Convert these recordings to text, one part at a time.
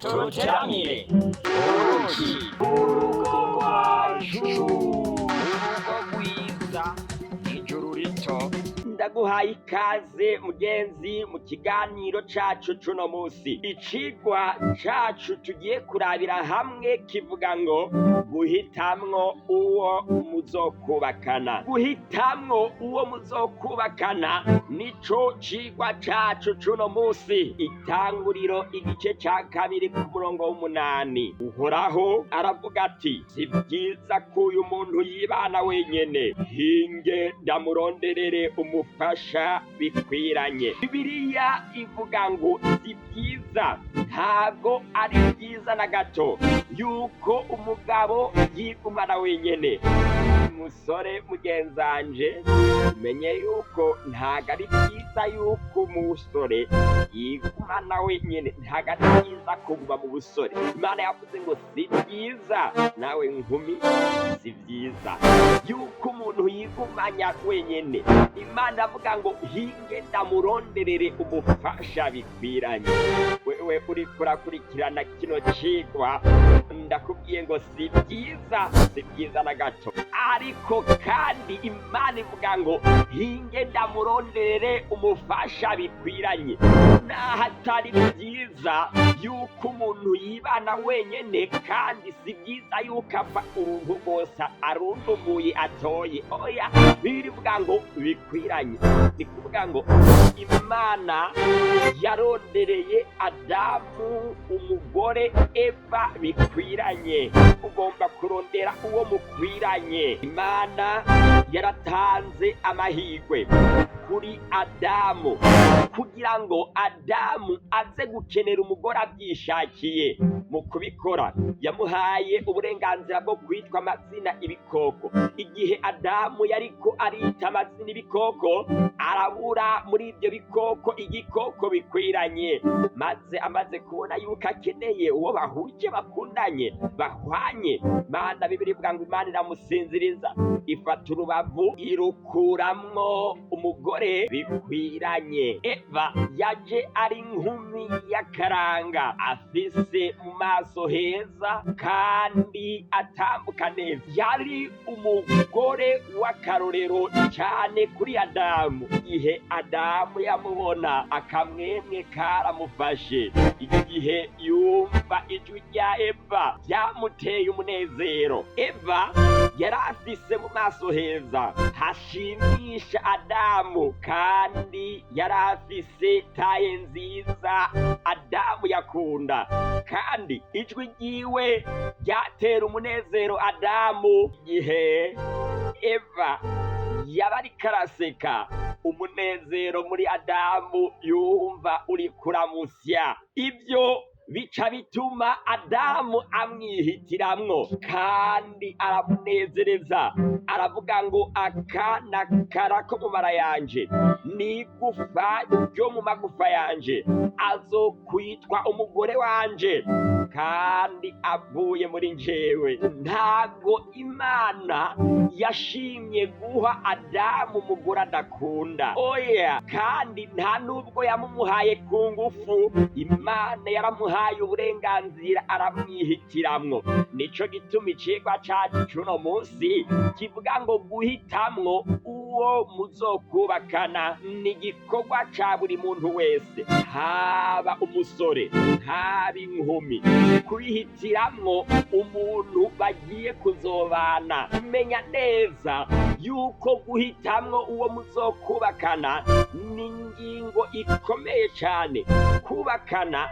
Tuteramire ubuki urugo rwacu urugo rwiza ijuru rito. Ndaguhaye ikaze mugenzi mu kiganiro cacu cuno musi. Icigwa cacu tugiye kurabira hamwe kivuga ngo guhitamwo uwo muzokubakana. Guhitamwo uwo muzokubakana nico cigwa cacu cuno musi. Itanguriro igice ca 2 ku murongo w'8. Uhoraho aravuga ati: si vyiza ko uyu muntu yibana wenyene, hinge ndamuronderere umufasha bikwiranye. Bibiliya ivuga ngo si vyiza, ntabwo ari vyiza na gato yuko umugabo yigumana wenyene. Musore mugenzanje, umenye yuko ntago ari vyiza yuko umusore yigumana wenyene, ntago ari vyiza kuguma mu busore. Imana yavuze ngo si vyiza, nawe nkumi si vyiza yuko umuntu yigumanya wenyene. Imana avuga ngo hinge ndamuronderere umufasha bikwiranye. Wewe uriko urakurikirana kino cigwa, ndakubwiye ngo si vyiza, si vyiza na gato. Ariko kandi Imana ivuga ngo hinge ndamuronderere umufasha bikwiranye. Naho atari vyiza yuko umuntu yibana wenyene, kandi si vyiza yuko apfa uruntu rwose arundumuye atoye. Oya, Bibiliya ivuga ngo bikwiranye. Ni kuvuga ngo Imana yarondereye Adamu umugore Eva bikwiranye. Ugomba kurondera uwo mukwiranye. Imana yaratanze amahirwe kuri Adamu kugira ngo Adamu aze gukenera umugore abyishakiye. Mu kubikora yamuhaye uburenganzira bwo kwitwa amazina ibikoko. Igihe Adamu yariko arita amazina ibikoko, arabura muri ibyo bikoko igikoko bikwiranye. Maze amaze kubona yuko akeneye uwo bahuje, bakundanye, bahwanye, Mana, Bibiliya ivuga ngo Imana iramusinziriza, ifata urubavu irukuramwo umugore bikwiranye. Eva yaje ari inkumi y'akaranga, afise mu maso heza kandi atambuka neza. Yari umugore w'akarorero cyane kuri Adamu. Igihe Adamu yamubona, akamwemwe karamufashe. Igihe yumva ijwi rya Eva, byamuteye umunezero. Eva yari afise mu maso heza hashimisha Adamu, kandi yari afise taye nziza Adamu yakunda, kandi ijwi ryiwe ryatera umunezero Adamu. Igihe Eva yaba ariko araseka, umunezero muri Adamu yumva uri kuramusya. Ibyo bica bituma Adamu amwihitiramwo kandi aramunezereza. Aravuga ngo aka nakara ko mu mara yanje, n'igufa ryo mu magufa yanje, azokwitwa umugore wanje kandi avuye muri njewe. Ntago Imana yashimye guha Adamu umugore adakunda, oya, kandi nta nubwo yamumuhaye ku ngufu. Imana yaramuhaye uburenganzira aramwihitiramwo. Nico gituma icigwa cacu cuno munsi kivuga ngo guhitamwo uwo muzokubakana ni igikorwa ca buri muntu wese, haba umusore haba inkumi, kwihitiramwo umuntu bagiye kuzobana. Menya neza yuko guhitamwo uwo muzokubakana ni ingingo ikomeye cyane. Kubakana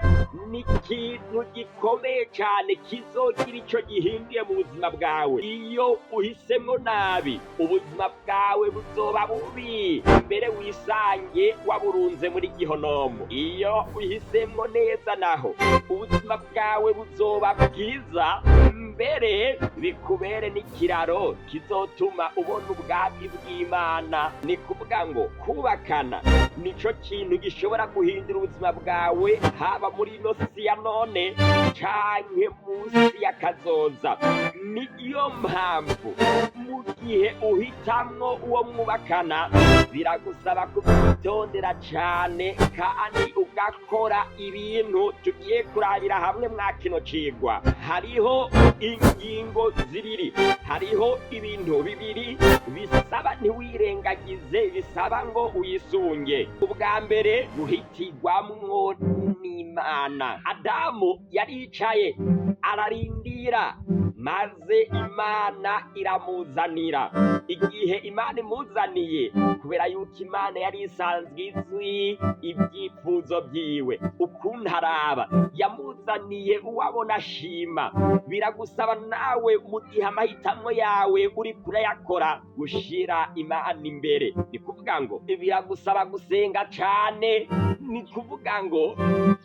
ni ikintu gikomeye cyane kizogira ico gihinduye mu buzima bwawe. Iyo uhisemwo nabi, ubuzima bwawe buzoba bubi, mbere wisange waburunze muri gihonomo. Iyo uhisemwo neza naho, ubuzima bwawe bwawe buzoba bwiza, mbere bikubere n'ikiraro kizotuma ubona ubwami bw'Imana. Ni kuvuga ngo kubakana nico kintu gishobora guhindura ubuzima bwawe, haba muri ino si ya none canke munsi y'akazoza. Niyo mpamvu mu gihe uhitamwo uwo mwubakana, biragusaba kubyitondera cane kandi ugakora ibintu tugiye kurabira hamwe mwa kino cigwa. Hariho ingingo zibiri, hariho ibintu bibiri bisaba ntiwirengagize, bisaba ngo uyisunge. Ubwa mbere, guhitirwamwo n'Imana. Adamu yaricaye ararindira, maze Imana iramuzanira. Igihe Imana imuzaniye, kubera yuko Imana yari isanzwe izwi ibyifuzo byiwe ukuntu araba, yamuzaniye uwabona ashima. Biragusaba nawe, mu gihe amahitamo yawe uri kurayakora, gushira Imana imbere. Ni kuvuga ngo biragusaba gusenga cane, ni kuvuga ngo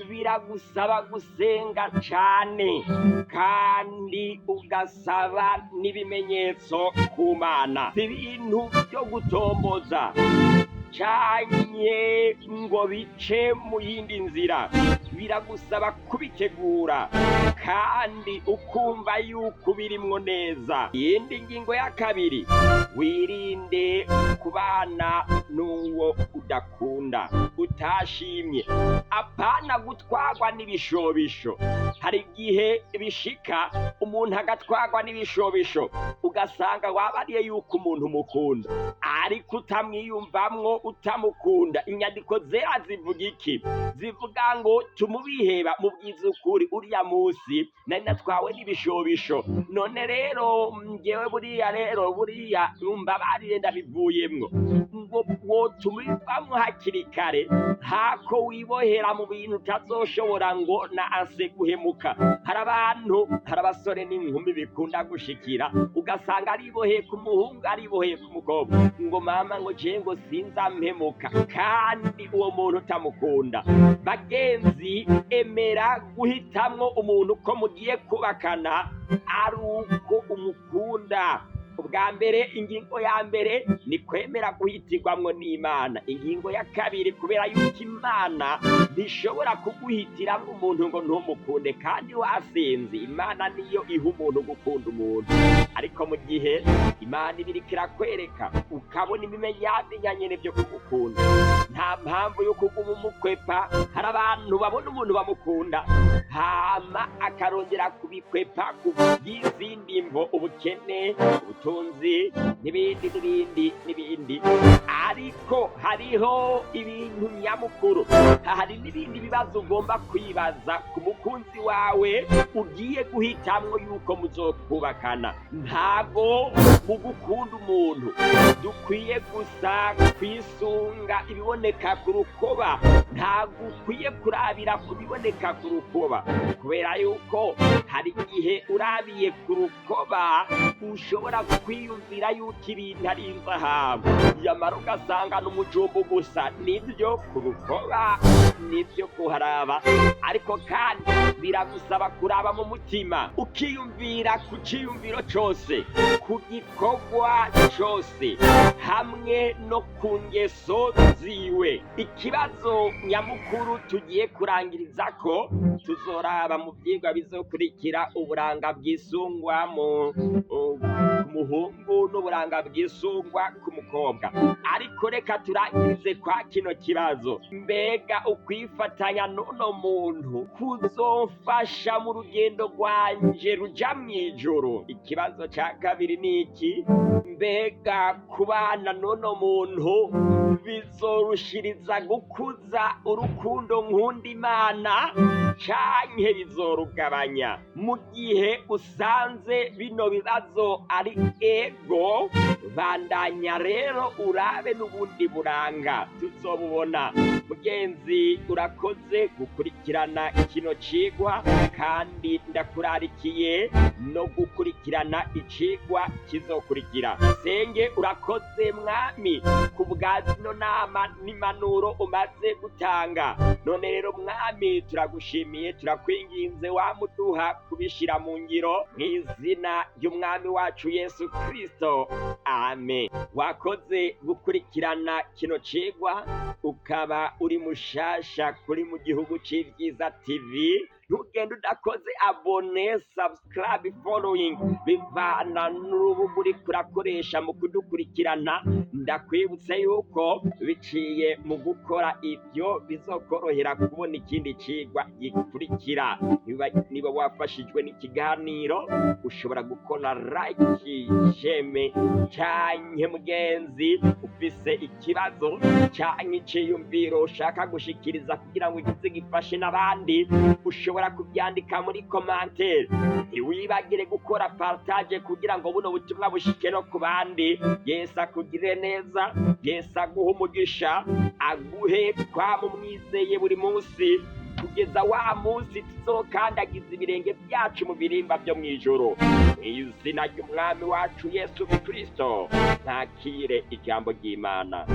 biragusaba gusenga cane kandi ugasaba n'ibimenyetso ku Mana. Si ibintu byo gutomboza canke ngo bice mu yindi nzira, biragusaba kubitegura kandi ukumva yuko ubirimwo neza. Iyindi ngingo ya kabiri, wirinde kubana n'uwo udakunda, utashimye. Apana gutwarwa n'ibishobisho. Hari igihe bishika umuntu agatwarwa n'ibishobisho, ugasanga wabariye yuko umuntu umukunda ariko utamwiyumvamwo, utamukunda. Inyandiko zera zivuga iki? Zivuga ngo tumubiheba mubwiza ukuri: "Uriya munsi nari natwawe n'ibishobisho, none rero ngewe buriya rero buriya mbabarire, ndabivuyemwo." Ngo wotuma ubivamwo hakiri kare, hako wibohera mu bintu utazoshobora ngo na ase guhemuka. Hari abantu, hari abasore n'inkumi bikunda gushikira, ugasanga ariboheye ku muhungu, ariboheye ku mukobwa, ngo mama, ngo je ngo sinzampemuka, kandi uwo muntu utamukunda. Bagenzi, emera guhitamwo umuntu ko mugiye kubakana ari uko umukunda. Ubwa mbere, ingingo ya mbere ni kwemera guhitirwamwo n'Imana. Ingingo ya kabiri, kubera yuko Imana ntishobora kuguhitiramwo umuntu ngo ntumukunde kandi wasinze. Imana niyo iha umuntu gukunda umuntu, ariko mu gihe Imana iba iriko irakwereka, ukabona ibimenyamenya nyene vyo kugukunda, nta mpamvu yo kuguma umukwepa. Hari abantu babona umuntu bamukunda, hama akarongera kubikwepa ku bw'izindi mvo: ubukene, ubutunzi, n'ibindi n'ibindi n'ibindi. Ariko hariho ibintu nyamukuru, hari n'ibindi bibazo ugomba kwibaza ku mukunzi wawe ugiye guhitamwo yuko muzokubakana. Ntago mu gukunda umuntu dukwiye gusa kwisunga ibiboneka ku rukoba, ntabwo ukwiye kurabira ku biboneka ku rukoba, kubera yuko hari igihe urabiye ku rukoba ushobora kwiyumvira yuko ibintu ari inzahabu, yamara ugasanga n'umujumbu gusa. Nibyo, ku rukoba nibyo kuharaba, ariko kandi biragusaba kuraba mu mutima, ukiyumvira ku ciyumviro cose, ku gikorwa cose, hamwe no ku ngeso ziwe. Ikibazo nyamukuru tugiye kurangiriza ko tuzoraba mu vyigwa bizokurikira: uburanga bwisungwa mu ku muhungu n'uburanga bwisungwa ku mukobwa. Ariko reka turangirize kwa kino kibazo: mbega ukwifatanya n'uno muntu kuzomfasha mu rugendo rwanje ruja mw'ijuru? Ikibazo ca kabiri ni iki: mbega kubana n'uno muntu bizorushiriza gukuza urukundo nkunda Imana canke bizorugabanya? Mu gihe usanze bino bibazo ari ego, bandanya rero urabe n'ubundi buranga tuzobubona. Mugenzi, urakoze gukurikirana kino cigwa. cigwa, kandi ndakurarikiye no gukurikirana icigwa kizokurikira. Senge urakoze Mwami ku bwa zino nama n'impanuro umaze gutanga. None rero Mwami, turagushimiye, turakwinginze wamuduha kubishira mu ngiro, mw'izina ry'Umwami wacu Yesu Kristo, amen. Wakoze gukurikirana kino cigwa, ukaba uri mushasha kuri mu gihugu c'Ivyiza TV, ntugende udakoze abonner, subscribe, following, bivana n'urubuga uriko urakoresha mu kudukurikirana. Ndakwibutse yuko biciye mu gukora ivyo bizokorohera kubona ikindi cigwa gikurikira. Niba wafashijwe n'ikiganiro, ushobora gukora like, j'aime, canke mugenzi ufise ikibazo canke iciyumviro ushaka gushikiriza kugira ngo ikize gifashe n'abandi, ushobora kuvyandika muri commentaire. Ntiwibagire gukora partage kugira ngo buno butumwa bushike no ku bandi. Yesu akugirire neza, Yesu aguhe umugisha, aguhe kwama umwizeye buri munsi kugeza wa munsi tuzokandagiza ibirenge byacu mu birimba byo mw'ijuru. Mw'izina ry'Umwami wacu Yesu Kristo, ntakire ijambo ry'Imana.